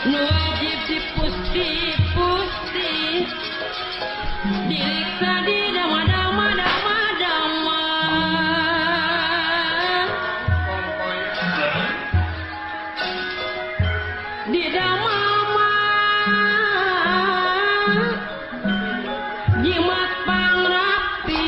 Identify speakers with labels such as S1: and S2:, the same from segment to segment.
S1: Nu wajib dipusti-pusti diriksa di dama-dama-dama-dama. Di dama-ma jimat pangrapi.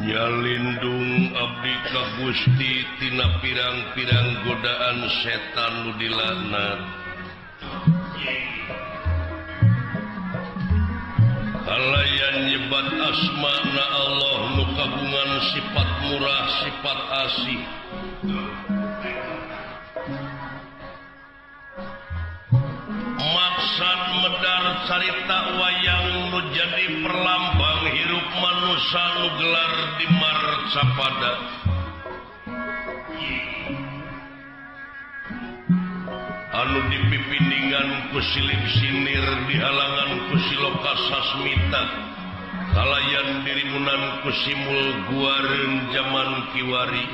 S2: Nyalindung abdi ka Gusti tina pirang-pirang godaan setan nu dilaknat. Kalayan nyebat asmana Allah nu kagungan sifat murah sifat asih. Maksad medar carita wayang nu jadi perlambang hirup manusia nu gelar di marcapada. Anu dipipindingan ku silip sinir dihalangan ku siloka sasmita kalayan dirimunan ku simul guareun jaman kiwari.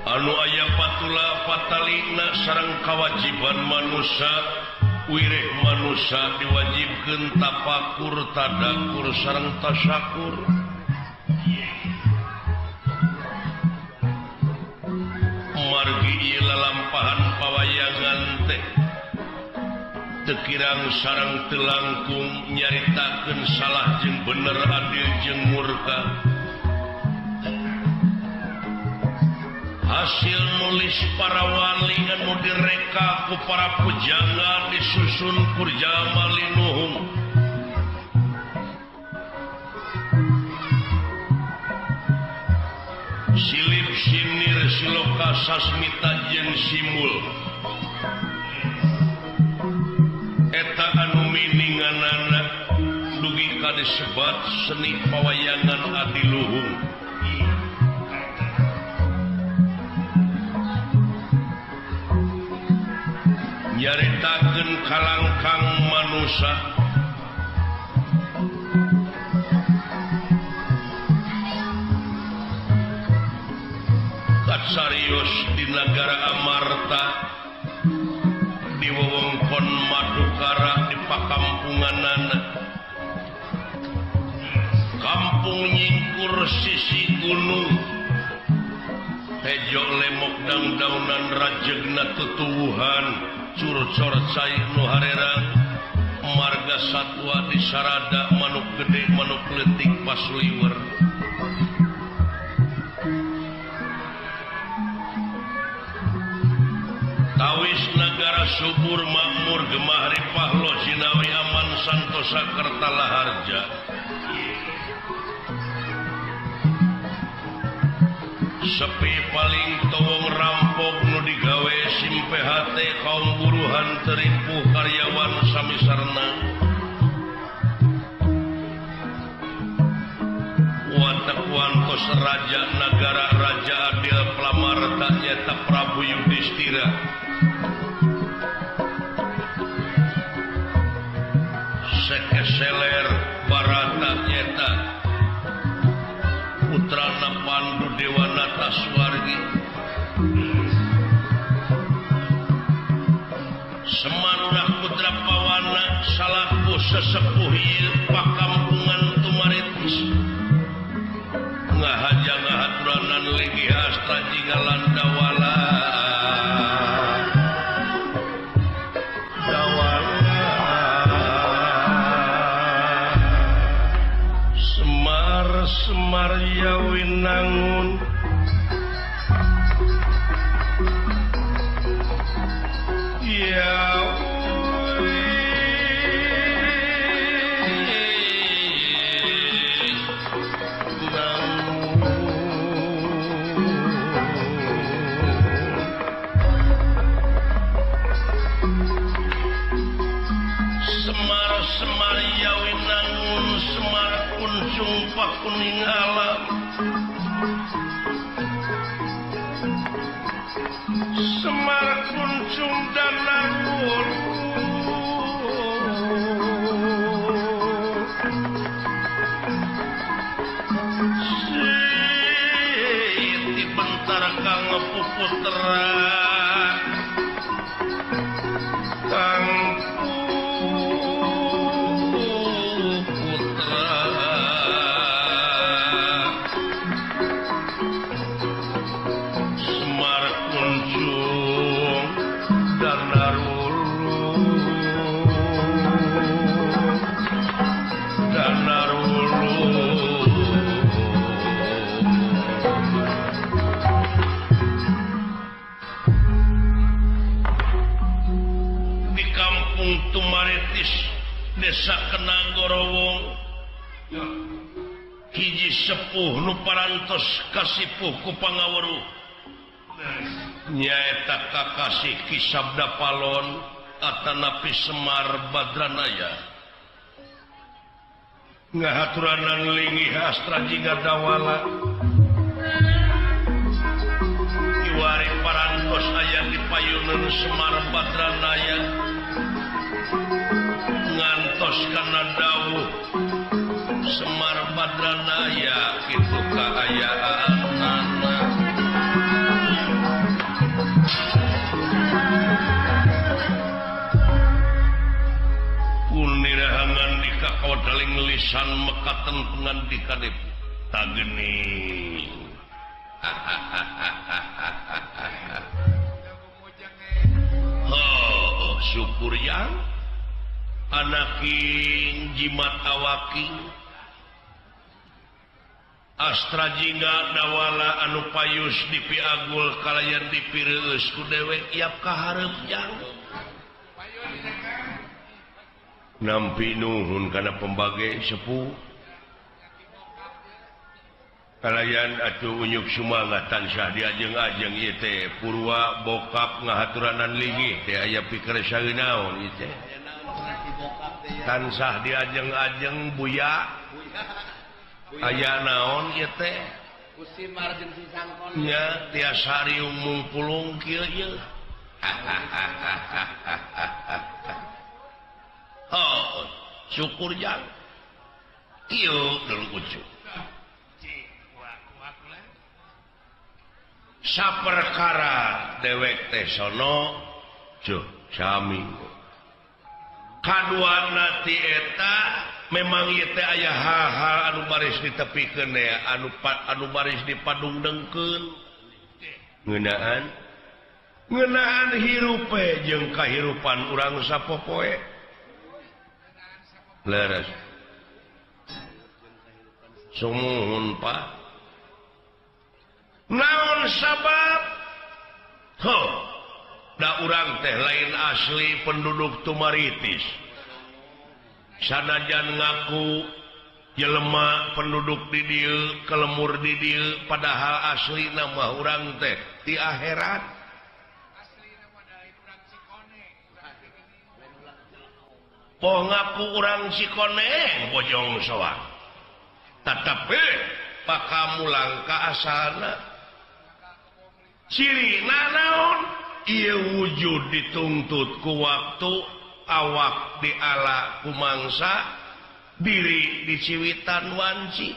S2: Anu aya patula patalina sareng kawajiban manusia wireh manusia diwajibkeun tapakur tadakur sareng tasyakur. Margi ieu lalampahan pawayangan teh teu kirang sareng teu langkung nyaritakeun salah jeung bener adil jeung murka. Hasil nulis para wali anu direka ku para pujangga disusun kurjama linuhung. Silip sinir siloka sasmita jeung simul eta anu mininganana dugi ka disebat seni pawayangan adiluhung. Nyaritakeun kalangkang manusa katsarios di nagara Amarta di wewengkon Madukara di pakampunganana kampung nyingkur sisi gunung hejo lemok dangdaunan rajegna tutuwuhan curcor cai nu harerang marga satwa di sarada manuk gede manuk leutik pasliwer. Tawis nagara subur makmur gemah ripah lo jinawi aman Santosa Kertalaharja. Sepi paling towong rampok nu digawe sim PHT kaum buruhan teripuh karyawan sami sarna. Watak-wantos raja nagara raja adil Plamarta nyata Prabu Yudhistira. Sekeseler Barata nyata putrana Pandu Dewanata Swargi. Semarurah putra Pawana salaku sesepuh ieu pakampungan Tumaritis. Ngahaja ngahaturanan linggih astra jingga landawala. Dawala Semar Semar Yawinangun Semar Yawinangun Semar kuncung pakuning alam Semar kuncung danarwul Siti bentar kang puputra kang Desa Kenanggorowong hiji sepuh nu parantos kasipuh ku pangaweruh nyaeta kakasih Ki Sabda Palon atanapi Semar Badranaya ngahaturanan linggih astra jingga dawala iwari parantos aya di payunan Semar Badranaya ngantos kana dawuh Semar Badranaya kitu kaayaanana. Punirahangan di kakawodaling lisan mekaten pangandikane tageni. Oh, syukur yang anaking jimat awaking astra jingga dawala anu payus dipiagul kalayan dipireueus ku dewek iap kahareup jang nampi nuhun kana pembage sepuh kalayan atuh unyuk sumangat tansah diajeng-ajeng ieu teh purwa bokap ngahaturanan linggih teh aya pikeursa naon ieu teh tansah diajeng-ajeng buya aya naon ieu teh nya tiasa riung mungpulung kieu ieu. Oh, syukur jang kieu dulu ucu saperkara dewek teh sono cuh sami kaduana ti eta memang ieu teh aya hal-hal anu baris ditepikeun anu baris dipadungdengkeun ngeunaan ngeunaan hirupe jeung kahirupan urang sapopoe leres sumuhun Pak naon sabab ho da urang teh lain asli penduduk Tumaritis Sanajan ngaku jelema penduduk di dieu, kelemur di dieu, padahal asli nama urang teh di akhirat. Poh ngaku urang Cikoneng Bojong Soang. Tetapi bakal mulang ka asalna. Cirina naon? Ieu wujud dituntut ku waktu, awak diala ku mangsa, diri diciwitan wanci.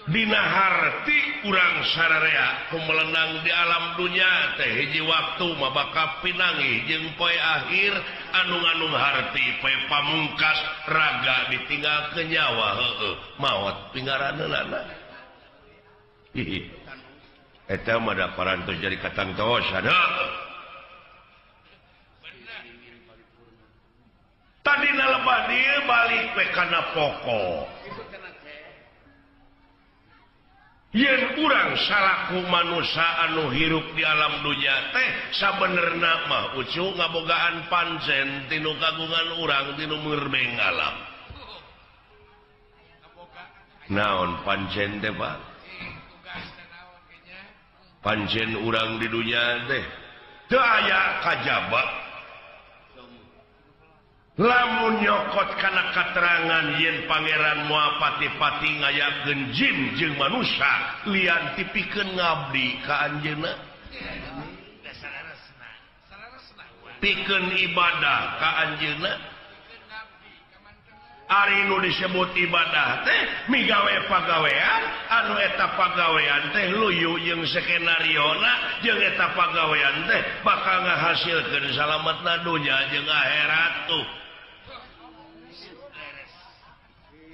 S2: Dina harti urang sararea kumelenang di alam dunya teh hiji waktu mah bakal pinanggih jeung poe akhir anu nganung harti poe pamungkas raga ditinggalkeun nyawa heueuh maot pingaraneunana. Hihi eta mah da parantos jadi katangtosan heueuh. Tadina lebah dieu balik we kana pokok. Yen urang salaku manusia anu hirup di alam dunya teh sabenerna mah ucu ngabogaan pancen tinu kagungan urang tinu murbeng alam. Naon pancen teh Pak? Pancen urang di dunya teh teu aya kajaba. Lamun nyokot kana katerangan yen pangeran moal pati-pati ngayakeun jin jeung manusia lian tipikeun ngabdi ka anjeunna, pikeun ibadah ka anjeunna. Ari nu disebut ibadah teh migawe pagawean anu eta pagawean teh luyu jeung skenariona jeung eta pagawean teh bakal ngahasilkeun salametna dunya jeung akhirat tuh.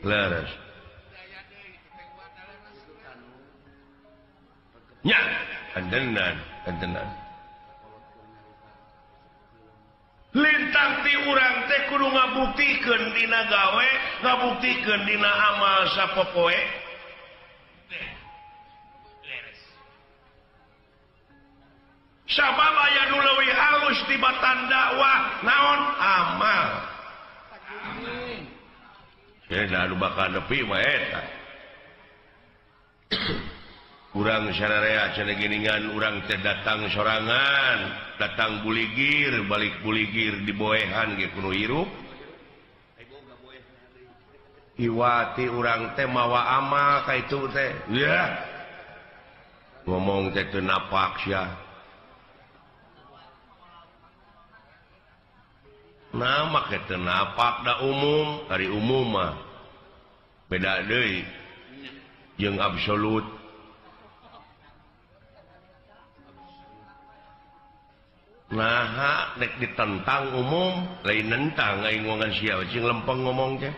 S2: Leres. Nya, andenan, andenan. Lintang ti urang teh kudu ngabuktikeun dina gawe, ngabuktikeun dina amal sapopoe. Sabab aya nu leuwih halus tibatan dakwah naon amal. Amin. Anu bakal nepi mah eta. Urang sararea cenah geuningan urang teh datang sorangan, datang buligir, balik buligir diboehan ge kudu hirup. Iwati urang teh mawa amal ka itu teh. Yah. Ngomong teh teu napak sia. Nah, make teu napak da umum, ari umum mah beda deui jeung absolut. Nah, nek ditentang umum, lain nentang aing ngongan sia cing lempeng ngomong teh.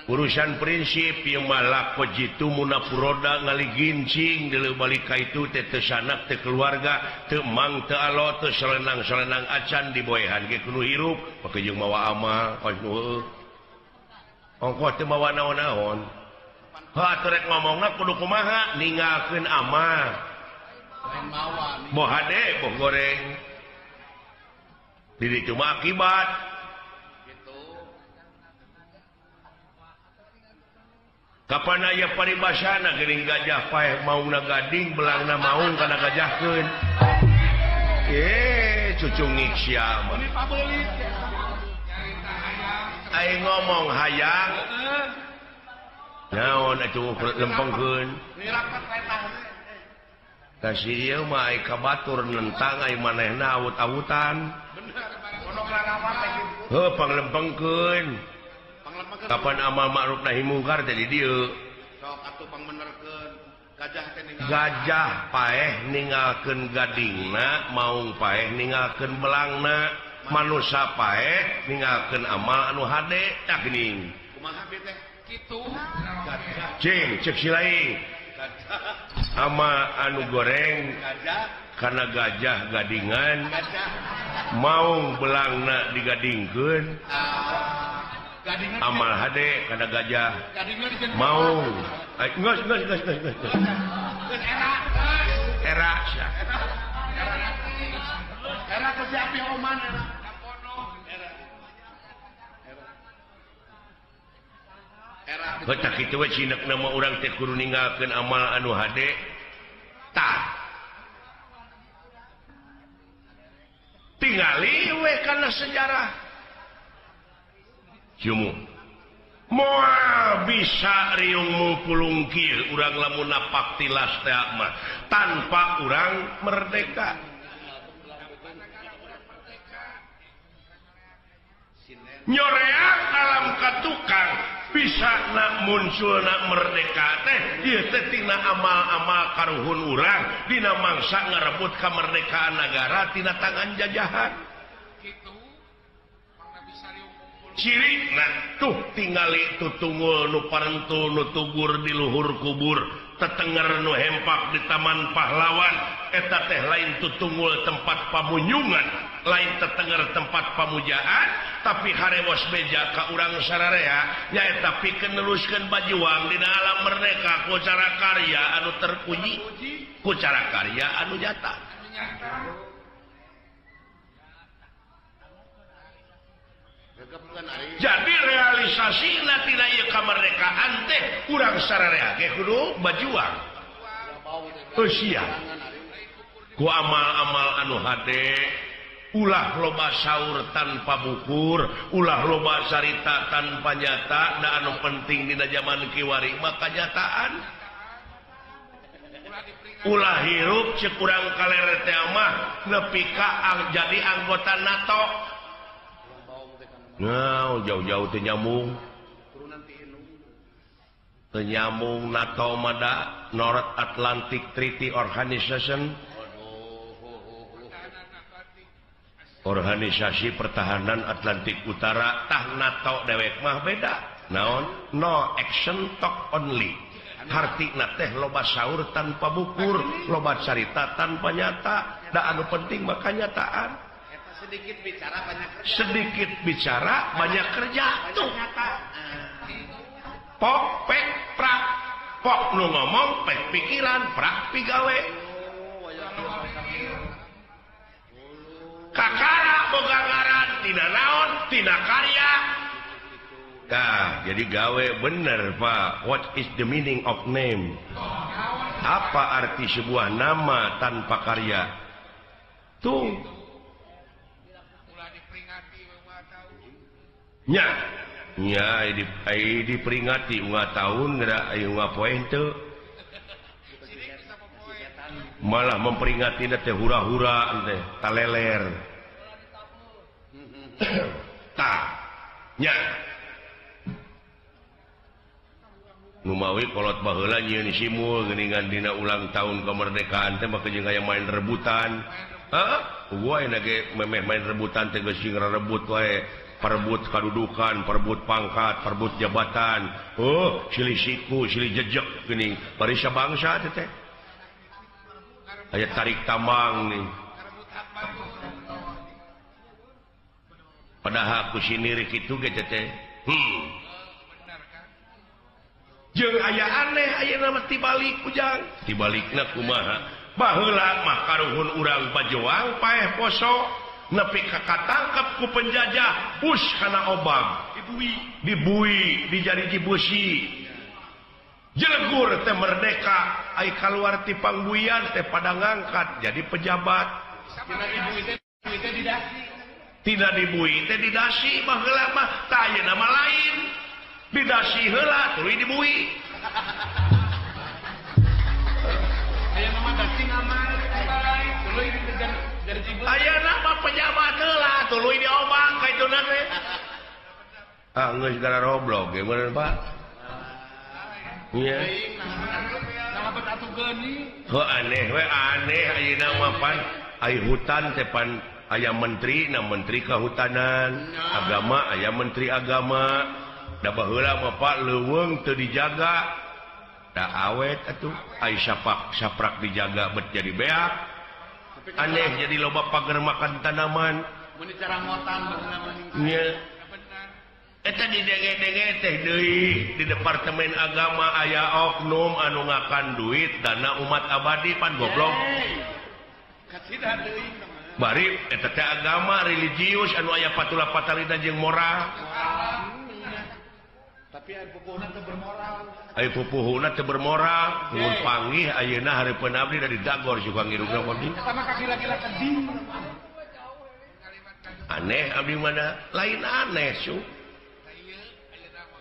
S2: Urusan prinsip ieu mah lako jitu munafuroda ngaligincing deuleu balik ka itu teh teu sanak teu keluarga teu mang teu alo teu selenang-selenang acan diboehan ge kudu hirup make jeung mawa amal kos nu heueuh. Ongkoh teu mawa naon-naon. Heuh atuh rek ngomongna kudu kumaha ninggalkeun amal. Boh hade boh goreng. Di ditu mah akibat. Kapan aya paribasana geuning gajah paeh maungna gading belangna maung kana gajahkeun. Cucungik sia mah. Aing ngomong hayang. Naon atuh lempengkeun. Kasih ieu mah ai ka batur nentang ai manehna awut-awutan. Heuh panglempengkeun. Kapan amal ma'ruf nahi mungkar teh di dieu.
S3: Sok atuh pangbenerkeun gajah teh ninggal.
S2: Gajah paeh ninggalkeun gadingna, maung paeh ninggalkeun belangna, manusa paeh ninggalkeun amal anu hade tah geuning.
S3: Kumaha bi teh?
S1: Kitu.
S2: Cing ceuk si lain. Ama anu goreng karena gajah gadingan, maung belangna digadingkeun. Amal hade karena gajah maung. Geus geus geus geus geus. Era sia.
S3: Era si api oman era. Era.
S2: Heuh kitu we cinekna mah urang teh kudu ninggalkeun amal anu hade. Tah. Tingali we kana sejarah. Jumu. Moal bisa riung pulung kieu urang lamun napak tilas teh mah tanpa urang merdeka. Nyoreang alam katukang bisa nak muncul nak merdeka teh ieu teh tina amal-amal karuhun urang dina mangsa ngarebut kemerdekaan negara tina tangan jajahan. Ciri nah tuh tingali tutungul nu parentul nu tugur di luhur kubur tetenger nu hempak di taman pahlawan eta teh lain tutungul tempat pamunyungan lain tetenger tempat pamujaan tapi harewos beja ka urang sararea nyaeta pikeun neruskeun bajuang dina alam merdeka ku cara karya anu terpuji ku cara karya anu nyata. Jadi realisasi tina ieu kamerdekaan teh urang sararea ge kudu bajuang. Eusia ku amal-amal anu hade ulah loba saur tanpa bukur, ulah loba carita tanpa nyata, da anu penting dina zaman kiwari mah kanyataan. Ulah hirup ceuk urang kaler teh mah nepi ka jadi anggota NATO. Nah, jauh-jauh teu nyambung. Teu nyambung NATO mah North Atlantic Treaty Organization. Organisasi Pertahanan Atlantik Utara tah NATO dewek mah beda. Naon? No action talk only. Hartina teh loba saur tanpa bukur, loba carita tanpa nyata. Da anu penting mah kanyataan.
S3: Sedikit bicara banyak kerja.
S2: Sedikit bicara banyak kerja tuh. Pok pek prak. Pok nu ngomong pek pikiran, prak pigawe. Kakara boga ngaran tina naon, tina karya. Tah, jadi gawe bener, Pak. What is the meaning of name? Apa arti sebuah nama tanpa karya? Tuh. Nya, nya diperingati unga tahun geura aya unga poe henteu. Malah memperingati teh hura-hura teh taleler. Tah, nya. Numawi kolot baheula nyieun simul geuningan dina ulang tahun kemerdekaan teh mah jeung aya main rebutan. Heeh, gua ayeuna ge memeh main rebutan teh geus jeung rebut wae. Perebut kadudukan, perebut pangkat, perebut jabatan. Oh, silih siku, silih jejek geuning. Barisa bangsa teh teh. Aya tarik tambang nih. Padahal ku sinir kitu ge teh. Jeung aya aneh ayeuna mah tibalik ujang. Tibalikna kumaha? Baheula mah karuhun urang bajoang paeh poso. Nepi ka katangkep ku penjajah bus kana obang dibui dijariji busi jelegur teh merdeka ai kaluar ti pangbuian teh pada ngangkat jadi pejabat tidak dibui teh didasi baheula mah tah ayeuna mah lain didasi heula tuluy dibui
S3: aya mah dasi aman tuluy
S2: ayeuna mah pejabat heula tuluy diobang ka ituna teh. Ah geus gara roblok ge meureun Pak. Nya. Heuh aneh we aneh ayeuna mah pan ai hutan teh pan aya menteri na menteri kehutanan, agama aya menteri agama. Da baheula mah Pak leuweung teu dijaga. Da awet atuh ai sapak saprak dijaga bet jadi beak. Aneh jadi loba pagar makan tanaman. Eta di denge-denge teh deui di departemen agama aya oknum anu ngakan duit dana umat abadi pan goblok. Bari eta teh agama religius anu aya patula patalina jeung moral.
S3: Tapi aya pupuhna teu bermoral.
S2: Aya pupuhna teu bermoral, mun panggih ayeuna hareupeun abdi da didagor suka ngirungna abdi.
S3: Eta mah kagila-gila keding.
S2: Aneh abdi mana? Lain aneh su.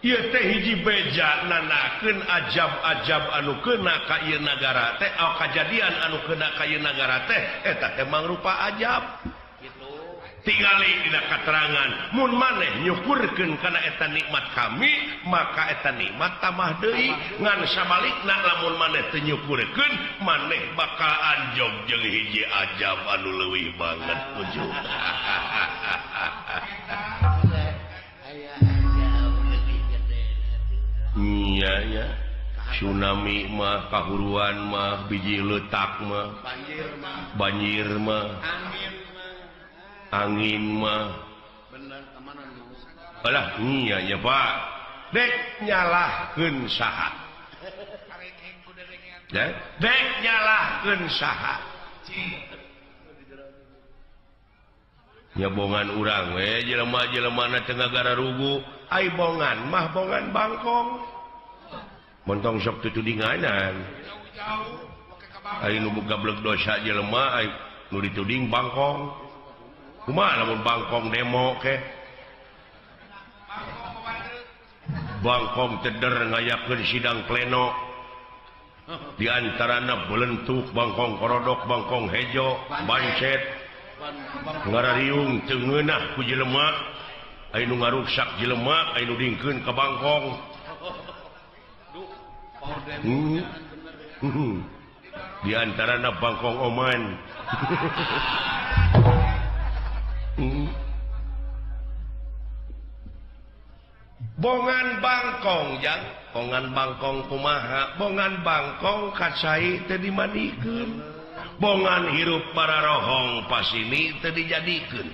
S2: Ieu teh hiji beja nanakeun ajab-ajab anu keuna ka ieu nagara teh, kajadian anu keuna ka ieu nagara teh eta teh mangrupa ajab. Tingali dina katerangan mun maneh nyukurkeun kana eta nikmat kami maka eta nikmat tambah deui, ngan sabalikna lamun maneh teu nyukurkeun maneh bakal anjog jeung hiji ajab anu leuwih banget ujung. Iya ya, tsunami mah, kahuruan mah, biji letak mah, banjir mah, angin mah. Alah, iya ya Pak. Dek nyalahkeun saha? Dek nyalahkeun saha? Nyabongan urang we jelema-jelemana teu ngagararugu, ai bongan mah bongan bangkong. Montong sok tutudinganan. Ai nu gablek dosa jelema ai nu dituding bangkong. Kumaha lamun bangkong demo ke? Bangkong teder ngayakeun sidang pleno. Di antarana belentuk bangkong korodok, bangkong hejo, bancet. Ngarariung teu ngeunah ku jelema, aya nu ngaruksak jelema, aya nu dingkeun ka bangkong. Di antarana bangkong oman. Bongan bangkong jang, bongan bangkong kumaha, bongan bangkong kacai teu dimandikeun. Bongan hirup para rohong pasini teu dijadikeun.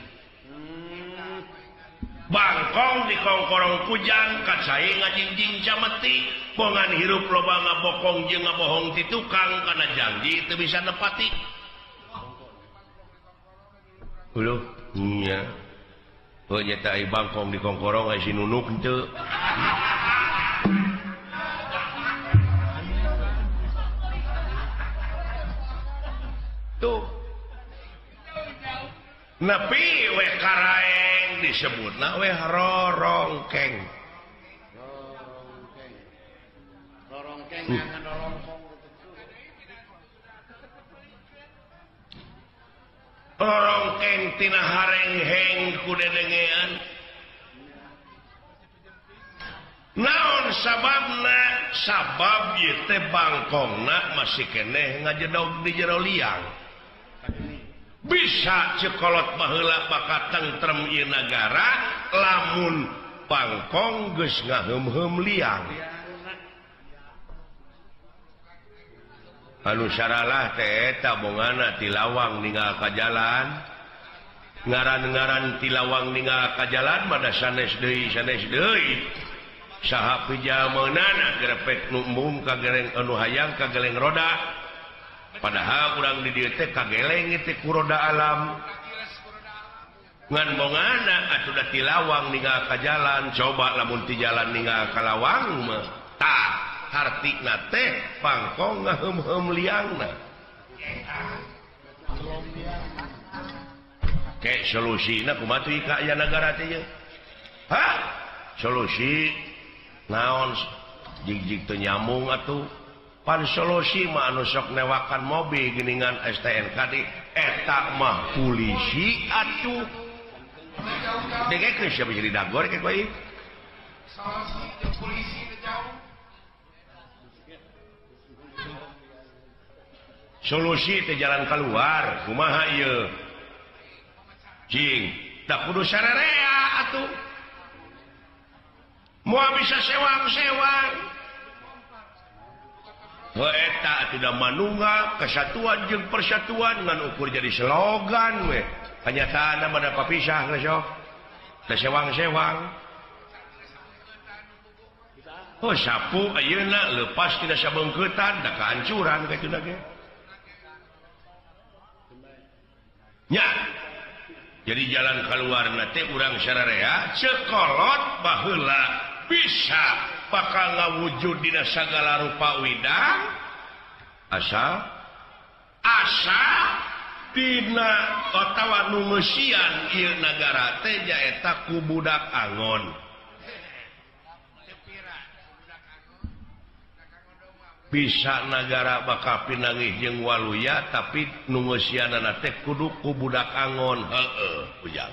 S2: Bangkong dikongkorong kujang kacai ngajingjing cameti. Bongan hirup loba ngabokong jeung ngabohong ti tukang kana janji teu bisa nepati. Heuh nya. Heuh nya teh bangkong dikongkorong ai si nunuk henteu. Tuh. Nepi we karaeng disebutna we rorongkeng.
S3: Rorongkeng. Rorongkeng ngan rorongkong.
S2: Rorongkeng tina harengheng ku dedengean. Naon sababna? Sabab ieu teh bangkongna masih keneh ngajedog di jero liang. Bisa cekolot baheula bakal tentrem ieu nagara lamun bangkong geus ngaheum-heum liang. Anu saralah teh eta bongana ti lawang ninggal ka jalan. Ngaran-ngaran ti lawang ninggal ka jalan mah da sanes deui sanes deui. Saha pijameunana grepek nu embung ka geleng anu hayang ka geleng roda. Padahal urang di dieu teh kageleng teh ku roda alam. Ngan bongana atuh da ti lawang ninggal ka jalan, coba lamun ti jalan ninggal ka lawang mah tah hartina teh bangkong ngaheum-heum liangna. Ke solusina kumaha tuh ka aya nagara teh ye? Hah? Solusi naon jig-jig teu nyambung atuh. Pan solusi mah anu sok newakan mobil geuningan STNK di eta mah polisi atuh. Degekeun sia bisa didagor ke koe.
S3: Solusi jeung polisi teu jauh.
S2: Solusi teh jalan keluar kumaha ieu? Cing, tak kudu sarerea atuh. Moal bisa sewang-sewang. Eta tidak manunggal kesatuan jeung persatuan ngan ukur jadi slogan we. Kanyataanna mah da papisah geus sok. Teh sewang-sewang. Oh sapu ayeuna leupas tina sabeungkeutan da kahancuran kitu ge. Nya Jadi jalan keluar teh urang sararea cekolot baheula bisa bakal ngawujud dina sagala rupa widang asa asa dina atawa nu ngeusian ieu nagara teh nyaeta ku budak angon. Bisa nagara bakal pinanggih jeung waluya tapi nu ngeusianana teh kudu ku budak angon. Heueuh ujang.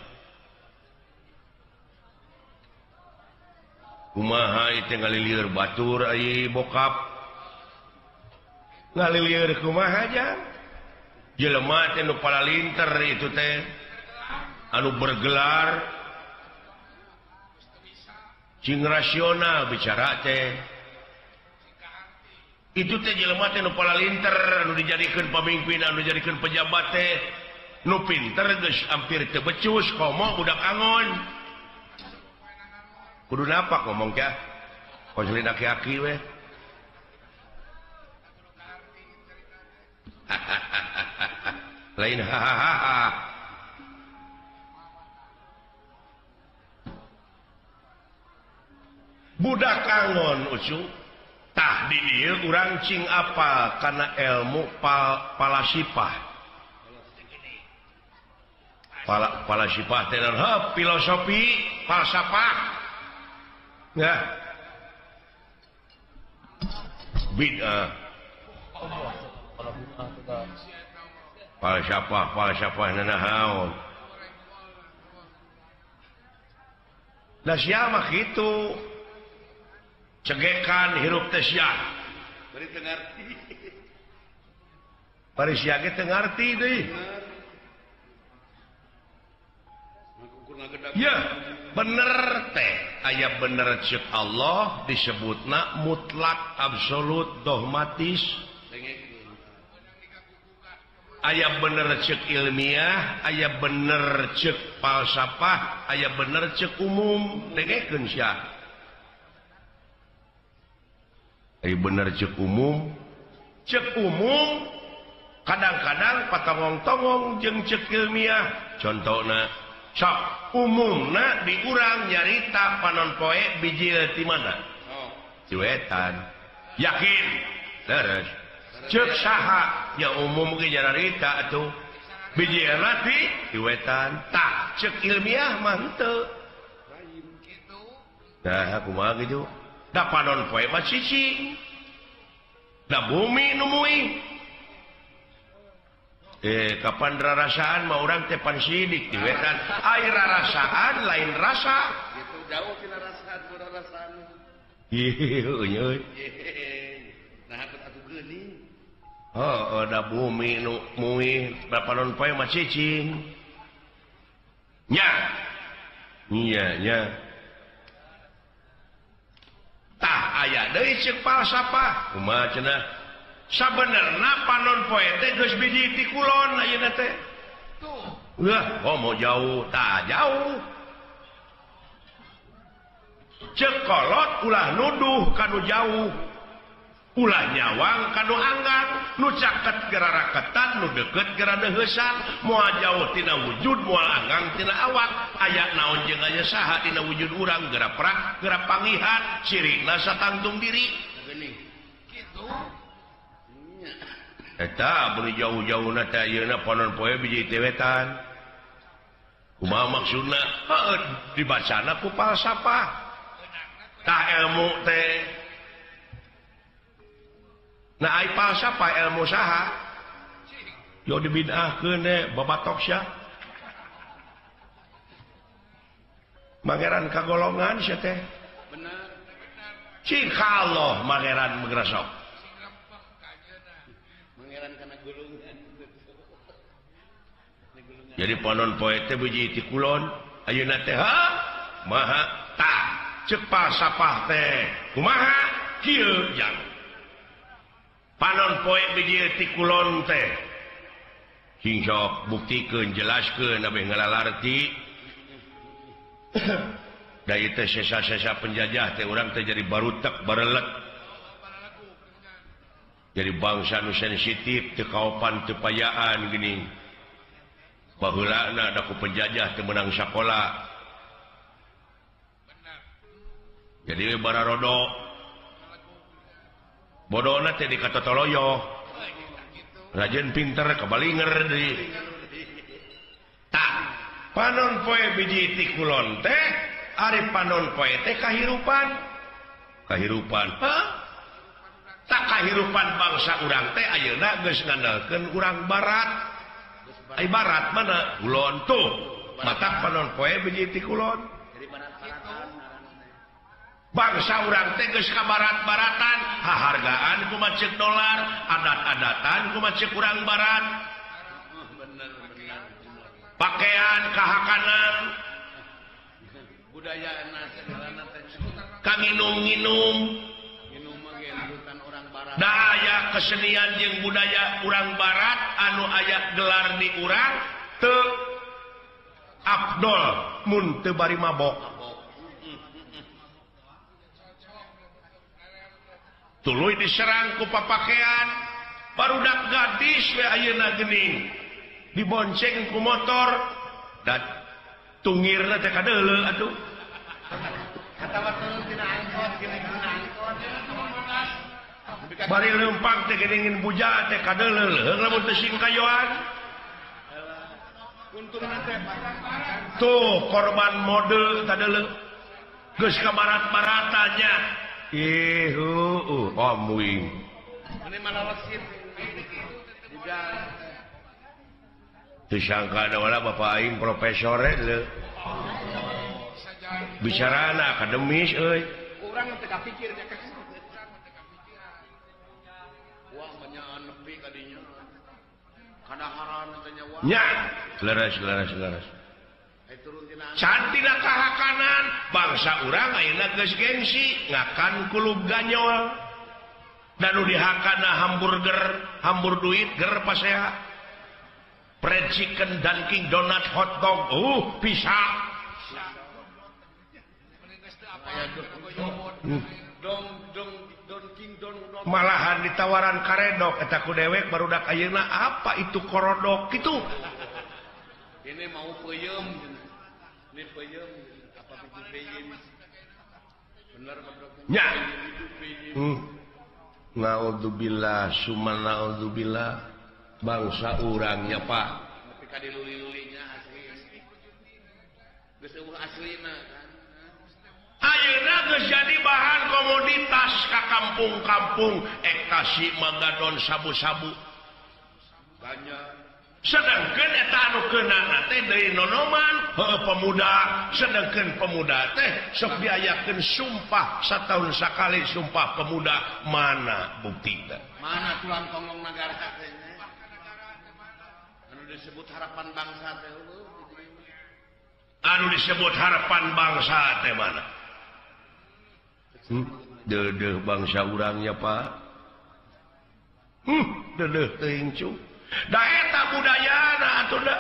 S2: Kumaha ieu ngalilieur batur ai bokap. Ngalilieur kumaha jang? Jelema teh nu palalinter itu teh anu bergelar cing rasional bicara teh. Itu teh jelema teh nu palalinter anu dijadikeun pamimpin anu dijadikeun pejabat teh nu pinter geus hampir teu becus komo budak angon. Kudu napak ngomong kah konselin aki-aki we. Lain hahaha. Budak angon ucu tah di dieu urang cing apa kana ilmu palasipah. Palasipah teh naon? Filosofi falsafah. Nah. Bid'ah. Falsafah falsafah nanaon. Da sia mah kitu. Cegekan hirup teh sia.
S3: Bari teu ngarti.
S2: Bari sia ge teu ngarti deui. Ya, bener teh aya bener ceuk Allah disebutna mutlak absolut dogmatis. Aya bener ceuk ilmiah, aya bener ceuk falsafah, aya bener ceuk umum. Dengekeun sia. Aya bener ceuk umum. Ceuk umum kadang-kadang patongong-tongong jeung ceuk ilmiah. Contona sok umumna di urang nyarita panon poe bijil ti mana? Ti wetan. Yakin. Terus ceuk saha nya umum ge nyarita atuh bijilna ti wetan. Tah ceuk ilmiah mah henteu. Nah kumaha kitu? Da panon poe mah cicing. Da bumi nu muih. Kapan rarasaan mah urang teh pan sidik di wetan. Ai rarasaan lain rasa.
S3: Gitu jauh tina rasaan ku rarasaan.
S2: Ieu euy.
S3: Nah atuh geuning.
S2: Heuh, da bumi nu muih, da panon poe mah cicing. Nya. Nya nya. Tah aya deui ceuk falsafah. Kumaha cenah? Sabenerna panon poe teh geus biji ti kulon ayeuna teh.
S3: Tuh.
S2: Wah, komo jauh, tah jauh. Ceuk kolot ulah nuduh kanu jauh. Ulah nyawang kanu anggang, nu caket geura raketan, nu deukeut geura deuheusan, moal jauh tina wujud, moal anggang tina awak. Aya naon jeung aya saha dina wujud urang geura prak, geura pangihan, cirina satangtung diri.
S3: Geuning. Kitu.
S2: Eta beri jauh-jauhna teh ayeuna panon poe biji teh wetan. Kumaha maksudna? Heuh, dibacana ku falsafah. Tah ilmu teh. Nah ai falsafah ilmu saha? Yo dibid'ahkeun deh babatok sia. Mangeran kagolongan sia teh.
S3: Bener.
S2: Cik Allah mangeran mengresok. Jadi panon poe teh biji ti kulon ayeuna teh ha maha tah ceuk falsafah teh kumaha kieu jang panon poe biji ti kulon teh sing sok buktikeun jelaskeun abeh ngalalarti da ieu teh sesa-sesa penjajah teh urang teh jadi barutek barelet jadi bangsa nu sensitif teu kaopan teu payaan geuning. Baheulana da ku penjajah teu meunang sakola. Jadi bararodo. Bodona teh dikatotoloyo. Rajin pinter kabalinger deui. Tak panon poe biji ti kulon teh ari panon poe teh kahirupan. Kahirupan. Hah? Tak kahirupan bangsa urang teh ayeuna geus ngandalkeun urang barat. Ai barat mana? Kulon tuh. Matak panon poe biji ti kulon. Bangsa urang teh geus ka barat-baratan, hahargaan kumaha ceuk dolar, adat-adatan kumaha ceuk urang barat. Pakaian kahakanan,
S3: budaya segalana teh
S2: kanginum-nginum, da aya kesenian jeung budaya urang barat anu aya gelar di urang teu afdol mun teu bari mabok. Tuluy diserang ku papakean barudak gadis we ayeuna geuning dibonceng ku motor dan tungirna teh kadeuleu atuh.
S3: Katawa turun tina angkot geuning angkot.
S2: Bari leumpang teh geuning buja teh kadeuleu leuheung lamun teu singkayoan.
S3: Untungna teh
S2: tuh korban mode kadeuleu geus ka barat-baratanya. Ih, amuing.
S3: Ini malah wasit.
S2: Teu sangka wala bapak aing profesor leuh. Bicarana akademis euy.
S3: Urang teu kapikir nya. Wah, banyak nepi ka dinya. Kadaharan teh nya wah.
S2: Nya, leres leres leres. Cantina kahakanan bangsa urang ayeuna geus gengsi ngakan kulub ganyol dan nu dihakana hamburger hambur duit ger pasea fried chicken Dunkin Donut hot dog bisa malahan ditawaran karedok eta ku dewek barudak ayeuna apa itu korodok kitu.
S3: Ini mau peuyeum. Ini peuyeum apa biji peuyeum. Bener
S2: nya. Naudzubillah summa naudzubillah bangsa urangnya Pak.
S3: Tapi ka diluli-lulinya asli. Geus eueuh aslina kan.
S2: Ayeuna geus jadi bahan komoditas ka kampung-kampung ekstasi manggadon sabu-sabu.
S3: Banyak.
S2: Sedangkan eta anu keunana teh deui nonoman heueuh pemuda, sedangkan pemuda teh sok diayakeun sumpah satahun sakali sumpah pemuda, mana buktina?
S3: Mana tulang tonggong nagara teh? Anu disebut harapan bangsa teh heueuh.
S2: Anu disebut harapan bangsa teh mana? Deudeuh bangsa urangnya Pak. Deudeuh teuing cu. Da eta budayana atuh da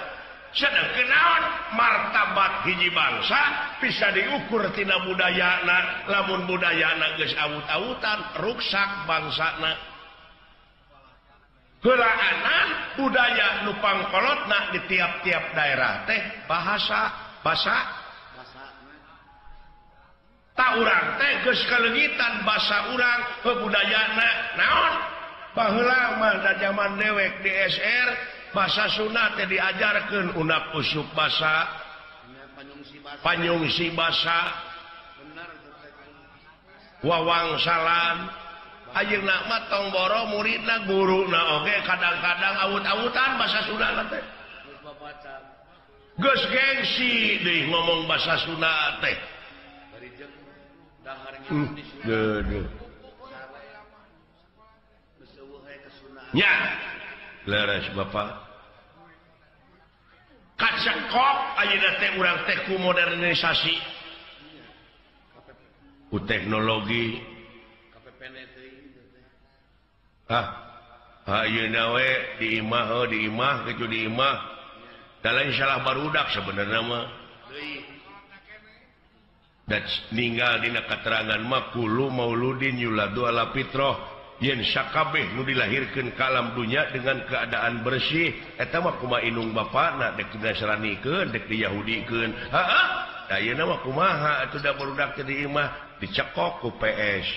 S2: sedengkeun naon martabat hiji bangsa bisa diukur tina budayana, lamun budayana geus awut-awutan ruksak bangsana. Heulaanan budaya nu pangkolotna di tiap-tiap daerah teh bahasa basa ta urang teh geus kaleungitan basa urang budayana naon. Baheula mah da zaman dewek di SR bahasa Sunda teh diajarkeun unak usuk basa panyungsi basa wawangsalan. Ayeuna mah tong boro muridna guruna oge kadang-kadang awut-awutan bahasa Sunda teh. Geus gengsi deui ngomong bahasa Sunda teh. Deudeuh. Nya leres Bapak kacekok ayeuna teh urang teh ku modernisasi ku teknologi. Ayeuna we di imah heuh di imah kitu di imah da lain salah barudak sebenarnya mah. Da ninggal dina katerangan mah kullu mauludin yuladu ala fitrah. Yen sakabeh nu dilahirkeun ka alam dunya dengan keadaan bersih eta mah kumaha indung bapana dek dinasranikeun dek diyahudikeun. Heeh. Da ayeuna mah kumaha atuh da barudak teh di imah dicekok ku PS.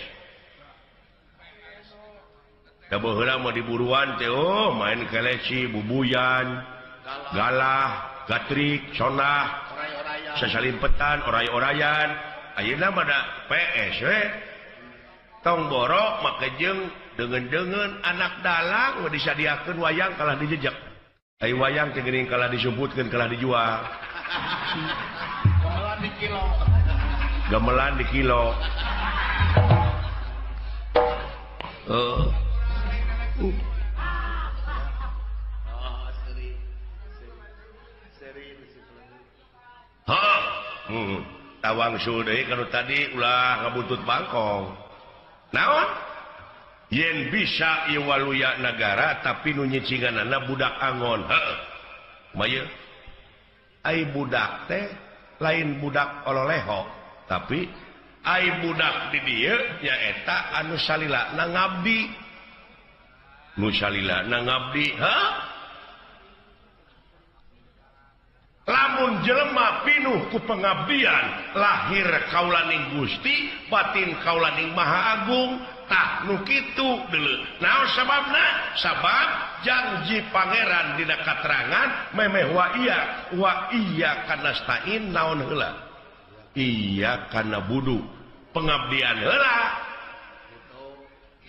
S2: Da baheula mah diburuan teh oh main keleci, bubuyan, galah, gatrik, sonah, sasalimpetan, oray-orayan. Ayeuna mah da PS we. Tong borok make jeung deungeun-deungeun anak dalang disadiakeun wayang kalah dijejek. Ai wayang teh geuning kalah disumputkeun kalah dijual.
S3: Gamelan di kilo.
S2: Gamelan di kilo. Tawang deui kanu tadi ulah ngabuntut bangkong. Naon? Yen bisa ieu waluya nagara tapi nu nyicinganana budak angon. Heeh. Maya ai budak teh lain budak ololeho, tapi ai budak di dieu nyaeta anu salilana ngabdi. Nu salilana ngabdi, heuh? Lamun jelema pinuh ku pengabdian lahir kaulaning Gusti batin kaulaning Maha Agung tah nu kitu deuleu. Naon sababna? Sabab janji pangeran dina katerangan memeh wa iya kanastain naon heula? Iya kana budu pengabdian heula.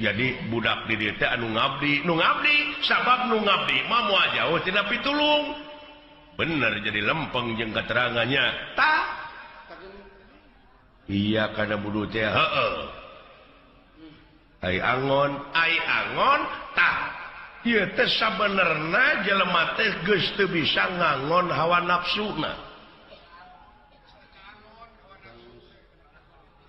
S2: Jadi budak di dieu teh anu ngabdi, nu ngabdi sabab nu ngabdi mah moal jauh tina pitulung. Bener jadi lempeng jeung keterangannya. Ta iya kana budu teh heeh. Ai angon tah ieu teh sabenerna jelema teh geus teu bisa ngangon hawa nafsuna.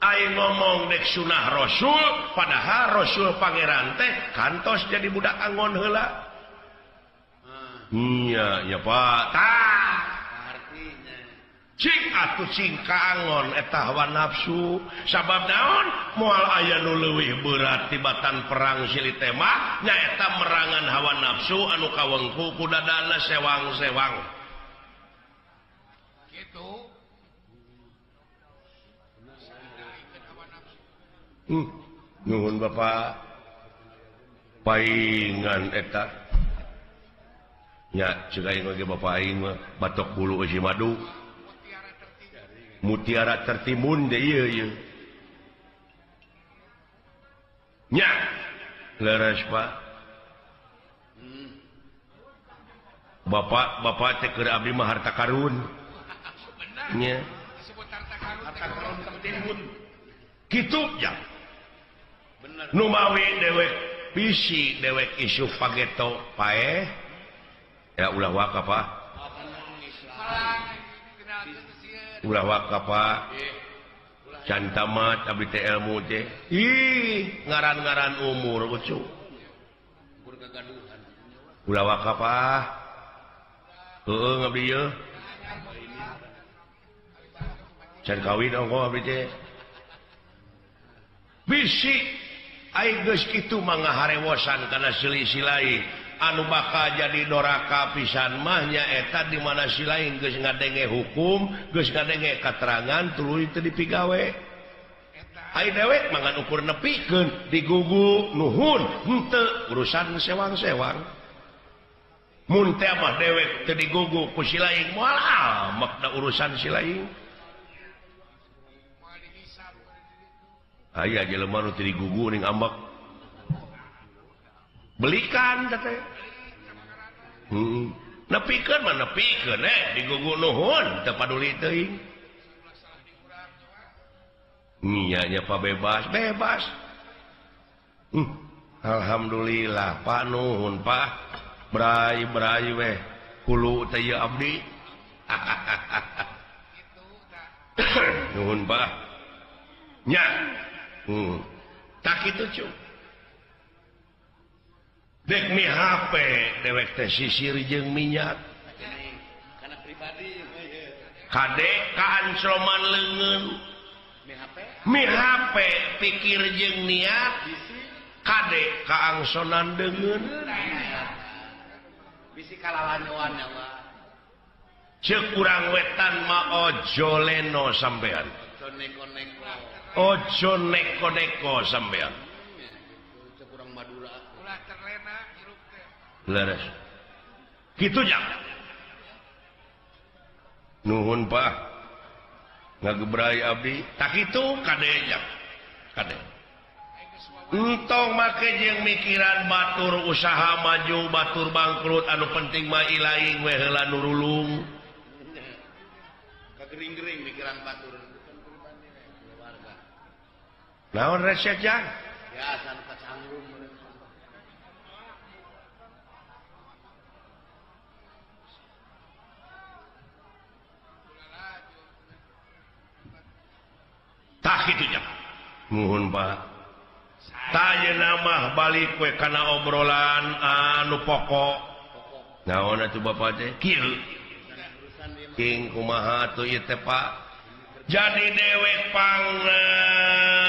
S2: Ai ngomong dek sunah Rasul padahal Rasul pangeran teh kantos jadi budak angon heula. Iya, ya Pak. Tah.
S3: Artinya
S2: cing atuh cing kaangon eta hawa nafsu. Sabab naon? Moal aya nu leuwih berat tibatan perang silih tema nyaeta merangan hawa nafsu anu kawengku ku dadana sewang-sewang.
S3: Kitu.
S2: Nuhun Bapak. Paingan eta. Nya cek aing ge bapak aing mah batok bulu eusi madu. Mutiara tertimbun deui ieu ieu. Nya leres Pak. Bapak bapak teh keur abdi mah harta karun. Nya.
S3: Harta karun tertimbun.
S2: Kitu ya.
S3: Bener.
S2: Nu mawi dewek bisi dewek isu pageto paeh. Ya ulah waka Pak. Ulah waka Pak. Can tamat abdi teh ilmu teh. Ih, ngaran-ngaran umur ucu. Ulah waka Pak. Heueuh ngabdi ieu. Can kawin ongko abdi teh. Bisi ai geus kitu mah ngaharewosan kana silih-silai. Anu bakal jadi doraka pisan mah nyaeta di mana si lain geus ngadenge hukum, geus ngadenge katerangan tuluy teu dipigawe. Ai dewek mah ngan ukur nepikeun digugu nuhun henteu urusan sewang-sewang. Mun teh mah dewek teu digugu ku si lain moal amak da urusan si lain. Aya jelema nu teu digugu ning ambek. Belikan teh. Nepikeun mah nepikeun digugu nuhun teu paduli teuing. Nya nya Pak bebas, bebas. Alhamdulillah Pak nuhun Pak. Brai-brai weh kulu teh ieu abdi. Nuhun Pak. Nya. Tak kitu cu. Dek mi HP dewek teh sisir jeung minyak.
S3: Kana pribadi.
S2: Kade kaancroman leungeun. Mi HP pikir jeung niat. Kade kaangsonan deungeun.
S3: Bisi kalalanyoan ya mah.
S2: Ceuk urang wetan mah ojo leno sampean.
S3: Ojo neko-neko.
S2: Ojo neko-neko sampean.
S3: Ceuk urang Madura.
S4: Ulah terlena hirup teh.
S2: Leres. Kitu jang. Nuhun Pak. Ngagebrai abdi. Tak kitu kade jang. Kade. Entong make jeung mikiran batur usaha maju, batur bangkrut, anu penting mah ilaing we heula nu rulung.
S3: Kagering-gering mikiran batur.
S2: Naon resep jang?
S3: Ya, anu kacangrum.
S2: Tah kitu jang. Nuhun Pak. Tanya mah balik we kana obrolan anu pokok. Naon atuh bapak teh? Kieu. King kumaha atuh ieu teh Pak? Jadi dewek pang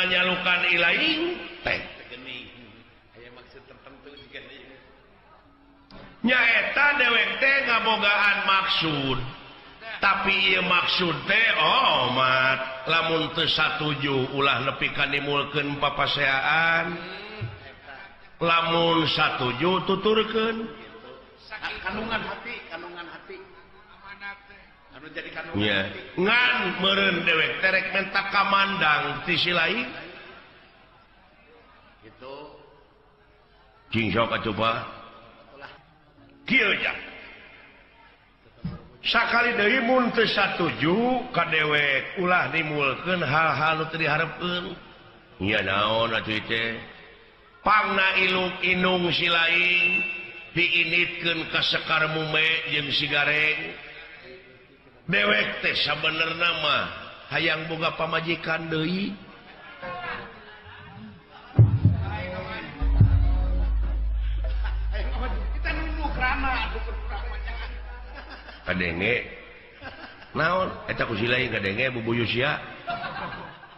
S2: nyalukan ilaing teh.
S3: Aya maksud tertentu juga ieu.
S2: Nyaeta dewek teh ngabogaan maksud. Tapi ieu maksud teh omat lamun teu satuju ulah nepi ka nimulkeun papaseaan. Lamun satuju tuturkeun.
S3: Kandungan hati, kandungan hati. Anu jadi kandungan hati.
S2: Ngan meureun dewek teh rek menta kamandang ti si lain.
S3: Gitu.
S2: Cing sok atuh Pak. Kieu jang. Sakali deui mun teu satuju ka dewek ulah nimulkeun hal-hal nu teu diharepkeun. Nya naon atuh teh? Pangna iluk inung si lain diinitkeun ka Sekar Mume jeung si Gareng. Dewek teh sabenerna mah hayang boga pamajikan deui.
S3: Kita nunggu krana atuh kurang macam.
S2: Kadenge naon eta ku si lain kadenge bubuyu sia.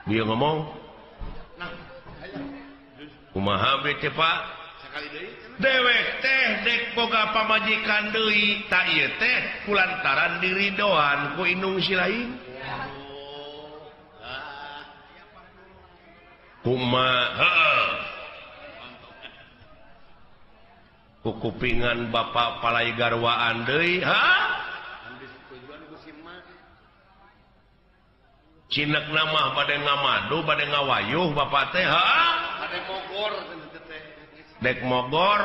S2: Dia ngomong kumaha be teh Pak?
S3: Sakali deui
S2: dewek teh dek boga pamajikan deui ta ieu teh kulantaran diridoan ku indung si lain. Kumaha heeh. Ku kupingan bapak palai garwaan deui ha? Cinek nama bade ngamadu bade ngawayuh bapak teh ha?
S3: Bade mogor teh.
S2: Dek mogor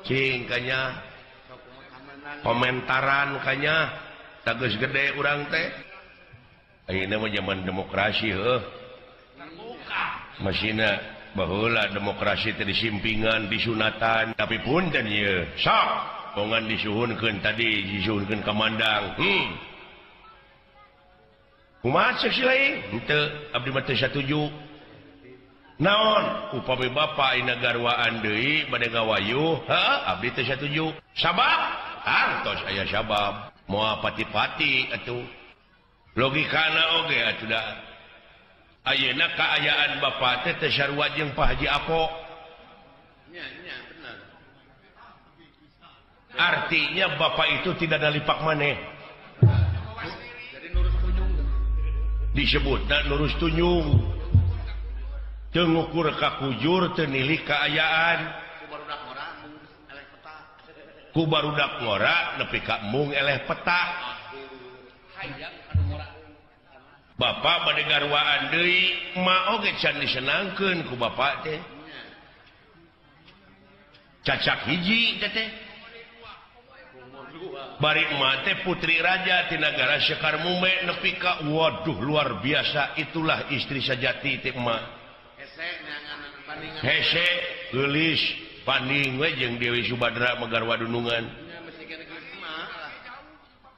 S2: cing kanya komentaran kanya tageus gede urang teh. Ayeuna mah zaman demokrasi heuh. Masina baheula demokrasi teh disimpingan disunatan tapi punten ieu sok bongan disuhunkeun tadi disuhunkeun ka mandang. Kumaha ceuk si lain? Henteu abdi mah teu satuju. Naon upami bapa ina garwaan deui bade ngawayuh, heuh abdi teu satuju. Sabab artos aya sabab moal pati-pati atuh. Logikana oge atuh da. Ayeuna kaayaan bapa teh teu sarua jeung Pak Haji Apo.
S3: Nya nya bener.
S2: Artinya bapak itu tidak ada lipak maneh. Disebutna lurus tunjung teu ngukur ka kujur teu nilih kaayaan ku barudak ngora nepi ka mung eleh peta. Bapak bade garwaan deui ma oge can disenangkeun ku bapak teh cacak hiji teh teh bari emak teh putri raja ti nagara Sekar Mume nepi ka waduh luar biasa itulah istri sejati teh emak. Hese geulis banding we jeung Dewi Subadra megarwa dunungan.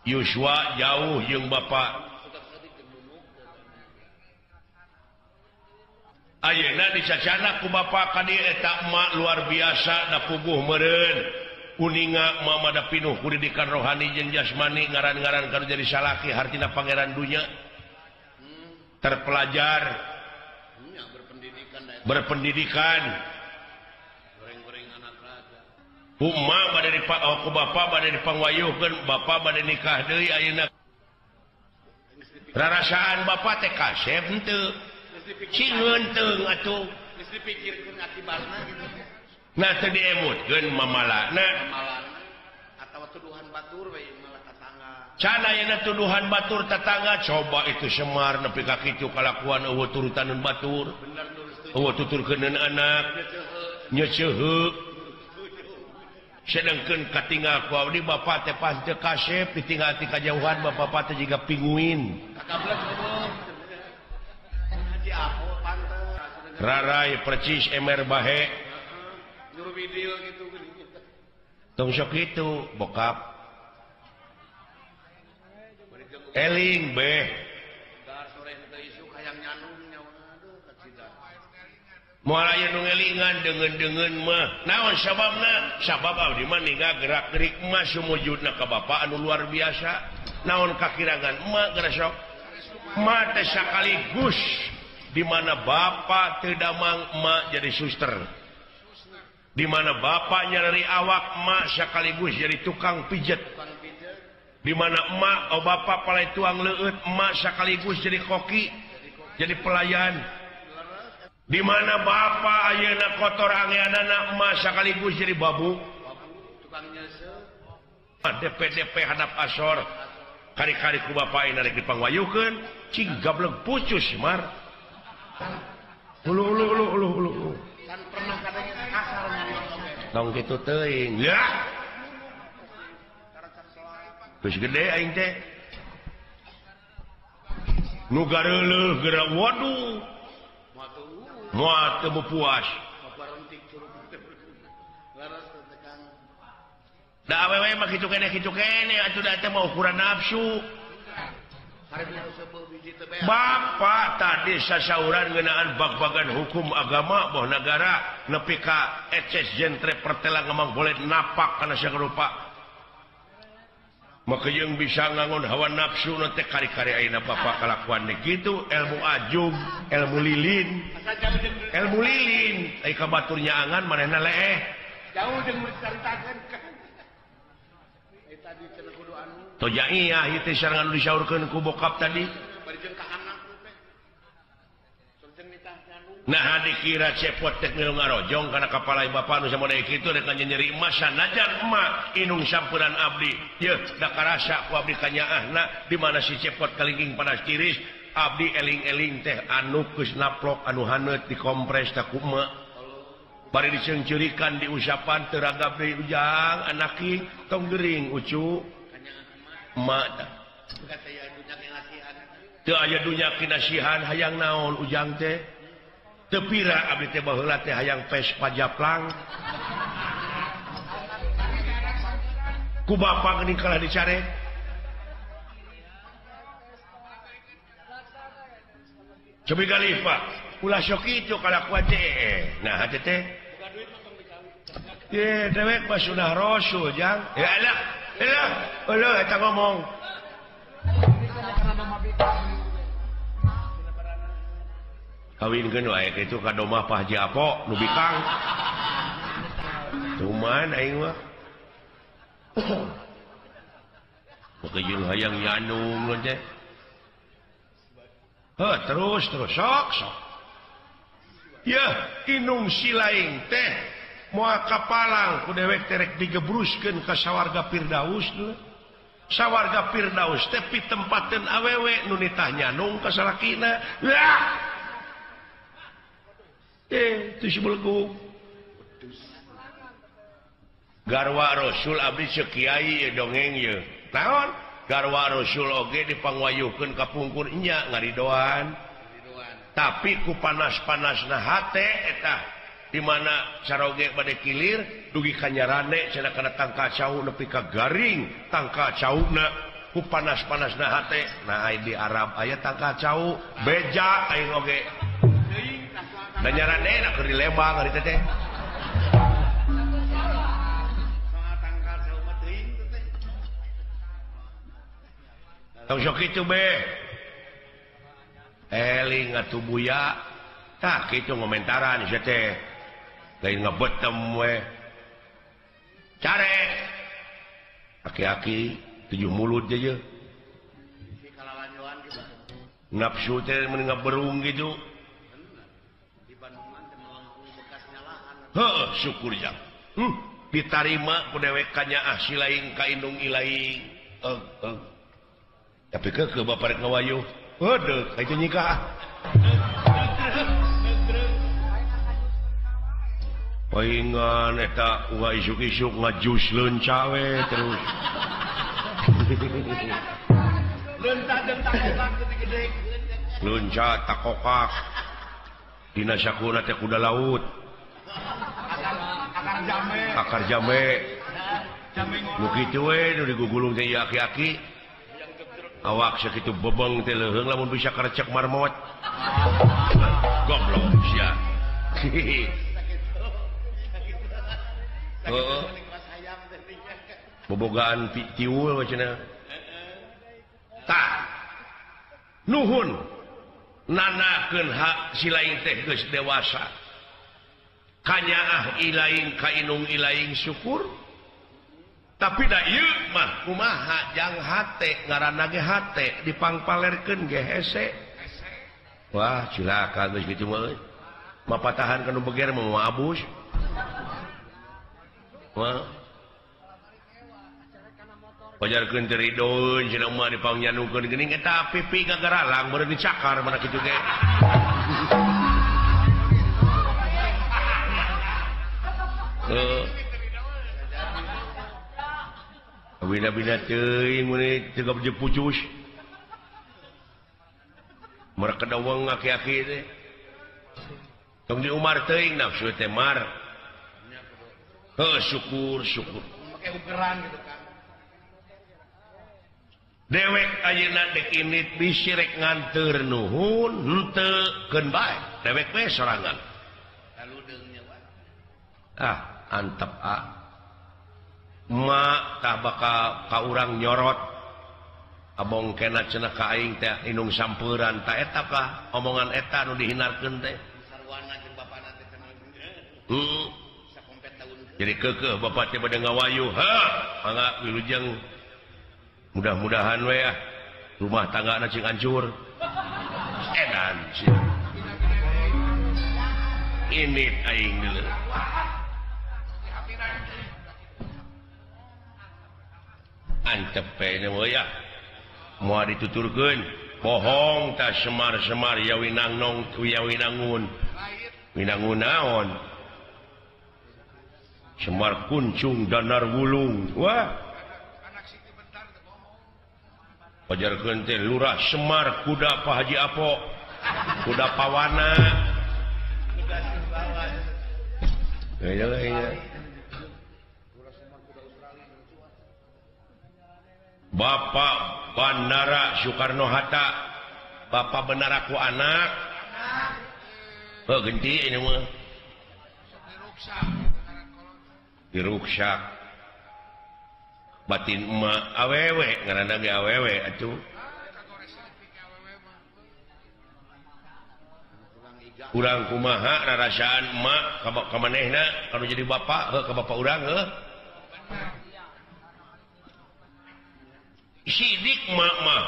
S2: Yuswa jauh jeung bapak. Ayeuna dicacana ku bapak ka dieu eta emak luar biasa da puguh meureun. Uninga mama da pinuh kudidikan rohani jeung jasmani ngaran-ngaran kanu jadi salaki hartina pangeran dunya. Terpelajar. Berpendidikan.
S3: Goreng-goreng anak raja.
S2: Ku emak bade ku bapak bade dipangwayuhkeun, bapak bade nikah deui ayeuna. Rarasaan bapak teh kasep henteu. Cingeun teung atuh.
S3: Geus dipikirkeun akibatna gitu.
S2: Nah teu diemutkeun mamalana.
S3: Mamalana atawa tuduhan batur we malah tatangga.
S2: Can ayeuna tuduhan batur tatangga coba itu Semar nepi ka kitu kalakuan eueuh turutaneun batur.
S3: Bener nu setuju.
S2: Eueuh tuturkeuneun anak nyeceuheuk. Sedengkeun katinggal ku abdi bapak teh pas teu kasep ditinggal ti kajauhan bapak teh jiga pinguin.
S3: Kakablek eueuh. Haji Apo pantes.
S2: Rarai percis emer bahe.
S3: Nyuruh bidil gitu geuning.
S2: Tong sok kitu bokap. Eling beh.
S3: Dar sore teu isuk hayang nyanung nyawa aduh kacida.
S2: Moal aya nu ngelingan deungeun-deungeun mah. Naon sababna? Sabab abdi mah ninggal gerak-gerik mah sumujudna ka bapa anu luar biasa. Naon kakirangan emak geura sok. Emak teh sakaligus di mana bapa teu damang emak jadi suster. Di mana bapak nyari awak emak sekaligus jadi tukang pijet. Di mana emak oh bapak palai tuang leueut emak sekaligus jadi koki, jadi pelayan. Di mana bapak ayeuna kotor angeanana emak sekaligus jadi babu. DP-DP hadap asor kari-kari ku bapak ayeuna rek dipangwayukeun cing gablek pucus Mar. Ulu ulu ulu ulu ulu.
S3: Kan pernah katanya kasar nyarios oge.
S2: Tong kitu teuing. Ya. Geus gede aing teh. Nu gareuleuh geura waduh. Moal teu puas. Da awewe mah kitu keneh atuh da teh mah ukuran nafsu. Bapak tadi sasauran ngeunaan bag-bagan hukum agama boh negara nepi ka eces jentre pertela ngemang boleh napak kana sarupa. Maka jeung bisa ngangon hawa nafsu nu teh kari-kari ayeuna bapak kalakuan teh kitu ilmu ajub, ilmu lilin. Ilmu lilin ai ka batur nyaangan manehna leeh.
S3: Jauh jeung dicaritakeun kan. Ai tadi cenah kudu anu.
S2: Toja iya ieu teh sareng anu disaurkeun ku bokap tadi.
S3: Bari jeung ka anak teh. Sareng nitah nyandung.
S2: Nah dikira cepot teh milu ngarojong kana kapalai bapa nu samode kitu rek nyeri emas sanajan emak inung sampuran abdi. Yeuh da karasa ku abdi kanyaahna di mana si cepot kalingking panas tiris abdi eling-eling teh anu geus naplok anu haneut dikompres teh ku emak. Bari diceungceurikan diusapan teu ragap deui ujang anaki tong gering ucu. Emak tah. Teu aya dunya kinasihan hayang naon ujang teh. Teu pira abdi teh baheula teh hayang Vespa japlang. Ku bapa geuning kalah dicare. Cobi galih Pak, ulah sok kitu kalakuan teh. Nah hate teh. Ye dewek mah sunah rasul jang. Ya elah, elah, elah eta ngomong. Kawinkeun wae kitu ka domah Pak Haji Apo nu bikang. Cuman aing mah Poke jeung hayang nyanung teh. Heuh terus terus sok sok. Yeuh inung silaing teh moal kapalang ku dewek teh rek digebruskeun ka sawarga Firdaus dulu. Sawarga Firdaus teh pitempateun awewe nu nitah nyanung ka salakina. Wah. Itu si belegu. Garwa Rasul abdi ceuk kiai ye dongeng ye. Naon? Garwa Rasul oge dipangwayuhkeun ka pungkur nya ngaridoan. Tapi ku panas-panasna hate eta di mana caroge bade kilir dugi ka nyarane cenah kana tangkal cau nepi ka garing tangkal cauna ku panas-panasna hate. Nah di Arab aya tangkal cau beja aing oge. Da nyarane na keur di Lembang ari teh. Tong sok kitu be. Eling atuh buya. Tah kitu ngomentaran sia teh. Lain ngebetem we. Care. Aki-aki 7 mulut aja. Nafsu teh mun ngaberung gitu. Heuh, syukur jang. Ditarima ku dewek kanyaah si lain ka indung ilaing. Tapi keukeuh bapak rek ngawayuh. Heudeuk ka itu nyikah. Paingan eta uga isuk-isuk ngajus leunca we terus.
S3: Leunca jeung takokak gede-gede.
S2: Leunca takokak. Dina sakuna teh kuda laut.
S4: Akar jame.
S2: Akar jame. Nu kitu we nu digugulung teh ieu aki-aki. Awak sakitu bebeng teh leuheung lamun bisa karecek marmot. Goblok sia. Heeh. Bobogaan tiul cenah. Tah. Nuhun nanakeun hak si lain teh geus dewasa. Kanyaah ilaing ka indung ilaing syukur. Tapi da ieu mah kumaha jang hate ngaranna ge hate dipangpalerkeun ge hese. Wah, cilaka geus kitu mah euy. Mapatahan kana beger mah moal abus. Wah. Pajarkeun teh ridoeun cenah mah dipangyanukeun geuning eta pipi gagaralang beureum dicakar mana kitu ge. Heeh. Bina-bina teuing mun teu gabje pucus. Mereka dawang aki-aki teh. Tong di Umar teuing nafsu teh mar. Heuh, syukur syukur.
S3: Make ugeran gitu kan.
S2: Dewek ayeuna dek indit bisi rek nganteur nuhun henteu keun bae. Dewek we sorangan. Ah, antep ah. Mak tah bakal ka urang nyorot. Abong kena cenah ka aing teh indung sampeuran ta eta kah omongan eta nu dihinarkeun teh.
S3: Sarwana jeung bapana teh cenah.
S2: Heeh. Jadi keukeuh bapak teh bade ngawayu. Heuh, mangga wilujeng. Mudah-mudahan we ah rumah tanggana cing hancur. Edan sia. Ini aing deuleu. Antep we nya ya. Moal dituturkeun, bohong tah semar-semar ya winangnong ya winangun. Winangun naon? Semar kuncung danar wulung. Wah. Pajarkeun teh lurah Semar kuda Pak Haji Apo. Kuda pawana.
S3: Kuda Sumbawa.
S2: Iya. Bapak Bandara Soekarno Hatta. Bapak benar aku anak. Oh, genti ini mah. Diruksak. Batin emak awewe ngaranna ge awewe atuh. Urang kumaha rarasaan emak ka manehna kanu jadi bapak heuh ka bapak urang heuh. Sidik emak mah.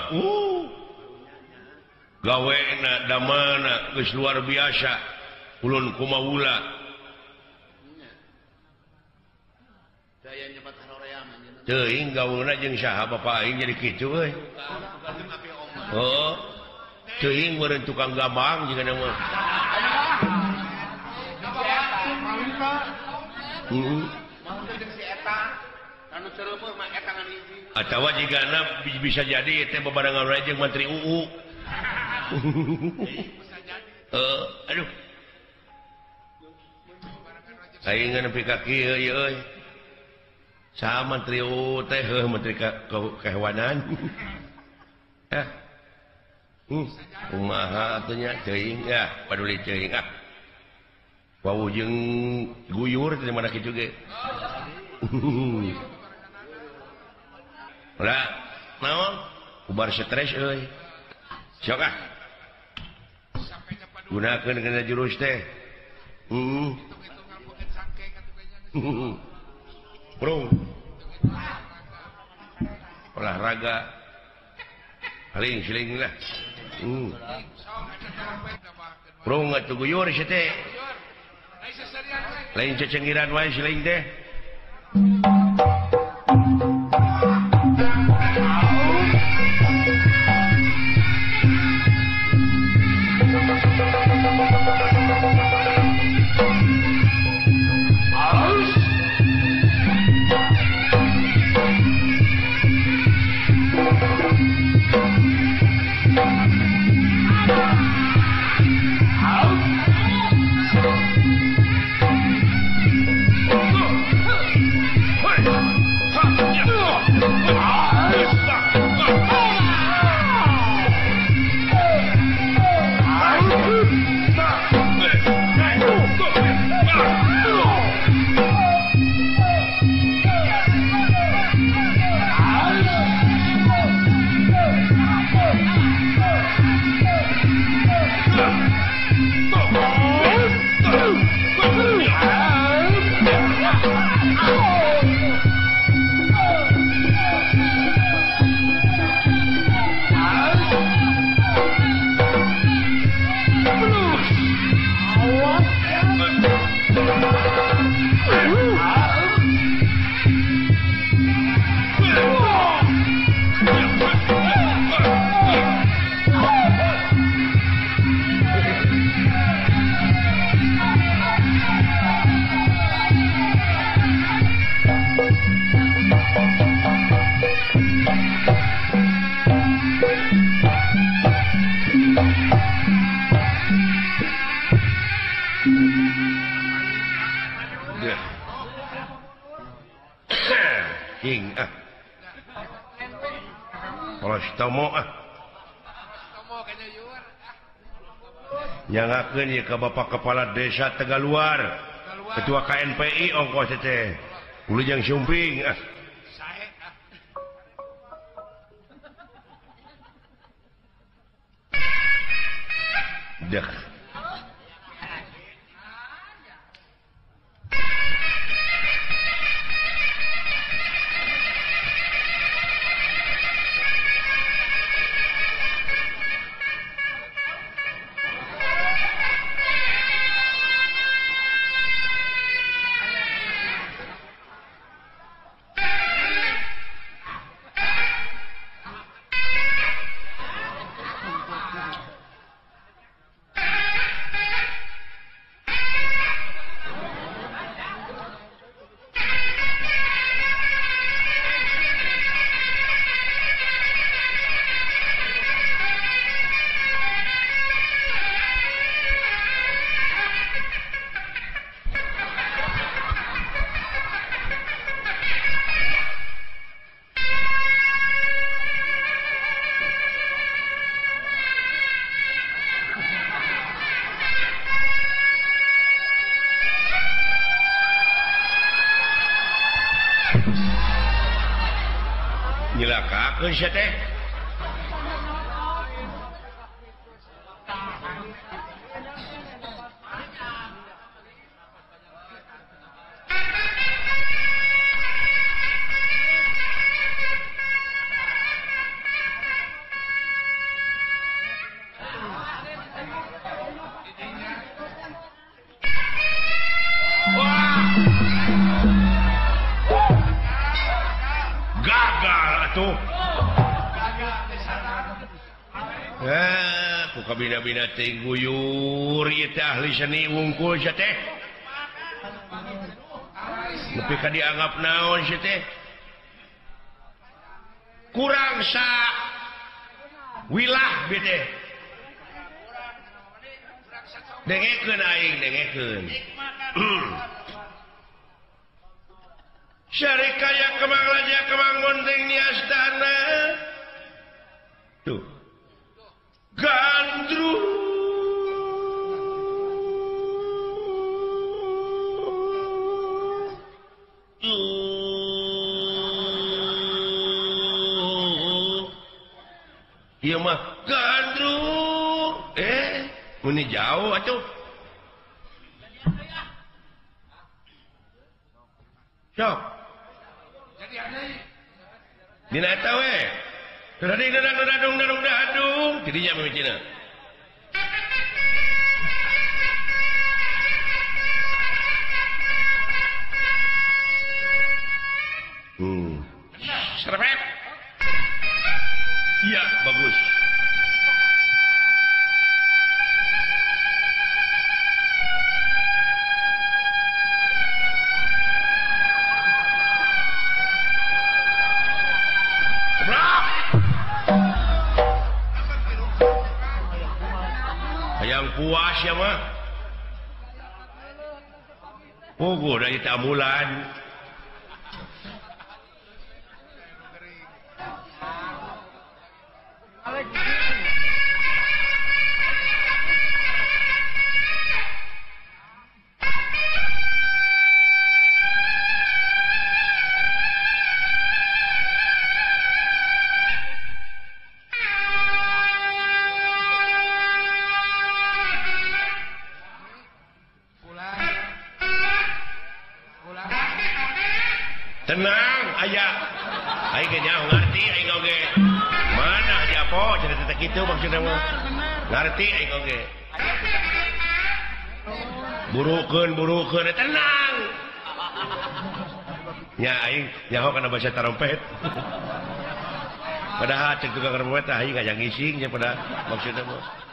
S2: Gawena damana geus luar biasa. Ulun kumawula. Teuing gaulna jeung saha bapak aing jadi kitu euy. Heuh. Teuing meureun tukang gambang jeung mah. Heeh. Atawa jigana bisa jadi teh bebarengan we jeung Menteri UU. Heuh, aduh. Aing nepi ka kieu euy. Saha Menteri UU teh heuh Menteri Kehewanan. Eh. Kumaha atuh nya teuing ya, paduli teuing ah. Wau jeung guyur teh mana kitu ge. Lah, naon? Ubar stres euy. Sok ah. Gunakeun kana jurus teh. Bro. Olahraga. Paling siling lah. Bro atuh guyur sia teh. Lain cecenggiran wae siling teh. King ah. Tomo ah. Nyangakeun ieu ka Bapak Kepala Desa Tegaluar, Ketua KNPI ongkos teh. Wilujeng Sumping ah. Dah. Nyelakakeun sia teh. Bina-bina teh guyur ieu teh ahli seni wungkul sia teh. Nepi ka dianggap naon sia teh? Kurang sa wilah bi teh. Dengekeun aing dengekeun. Syarikaya kemang raja kemang bonteng niastana. Tuh. Gandrung ieu mah gandrung Muni jauh atuh. Sok. Dina eta we. Dading dadang dadung dadung dadung tidinya mimitina. Serepet. Iya, bagus. Hayang puas ya mah. Puguh dari tamulan. Tenang aya aing ge nyaho ngarti aing oge mana japo cerita teh kitu maksudna mah ngarti aing oge burukeun burukeun tenang nya aing nyaho kana bahasa tarompet padahal cek tukang trompet aing ngajang ngising nya pada maksudna mah.